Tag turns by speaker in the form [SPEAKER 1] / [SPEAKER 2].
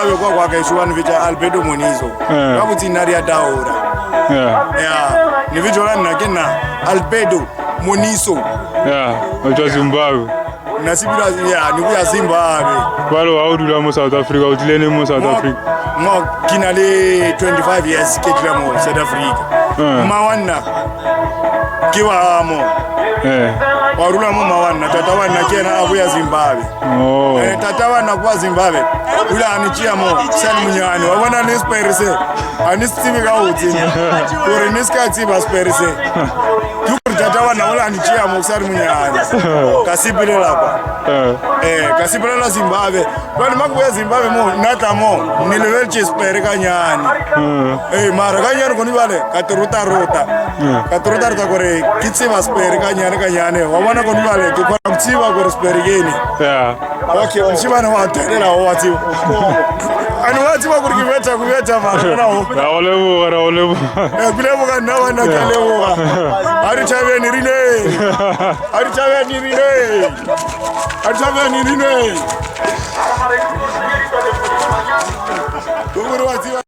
[SPEAKER 1] Zimbabwe kwa kwa gešo ba nbitša Alberto Moniso.
[SPEAKER 2] Eh.
[SPEAKER 1] Gabotse nna re a taola.
[SPEAKER 2] Yeah.
[SPEAKER 1] Ya, lebitso la nna ke nna Alberto Moniso.
[SPEAKER 2] Yeah, o tswa Zimbabwe.
[SPEAKER 1] Nna sepila ya ne boya Zimbabwe.
[SPEAKER 2] Bjale wa o dula mo South Africa, o tlile neng mo South Africa?
[SPEAKER 1] Mo ke na le 25 years ke dula mo South Africa.
[SPEAKER 2] Eh.
[SPEAKER 1] Mma wa nna ke wa mo.
[SPEAKER 2] Eh.
[SPEAKER 1] Wa rula mo mma wa nna, tata wa nna ke yena a boya Zimbabwe.
[SPEAKER 2] Oh.
[SPEAKER 1] Eh, tata wa nna kwa Zimbabwe. O ile a ntšea mo sa le monyane. Wa bona le sepere se. A ne se tsebe ka botse. Gore ne se ka tseba sepere se. Ke gore tata wa nna o ile a ntšea mo sa le monyane. Ka sepelela kwa.
[SPEAKER 2] Eh.
[SPEAKER 1] Eh, ka sepelela Zimbabwe. Jwale ma ke boya Zimbabwe mo nna tla mo ne lebeletše sepere ka nyane. Ee, mara ka nyane gone bjale ka te rota-rota. Ka te rota-rota gore ke tseba sepere ka nyane ka nyane. Wa bona gone bjale ke kgona go tseba gore sepere ke eng.
[SPEAKER 2] Yeah.
[SPEAKER 1] Okay, mošemane wa telela wa tseba. Ane wa tseba gore ke betha go betha mara bona o.
[SPEAKER 2] Ra go leboga, ra go leboga.
[SPEAKER 1] Eh, ke leboga nna banna ke a leboga. A re thabeng re rineng. A re thabeng re rineng. A re thabeng re rineng. Ke gore wa tseba.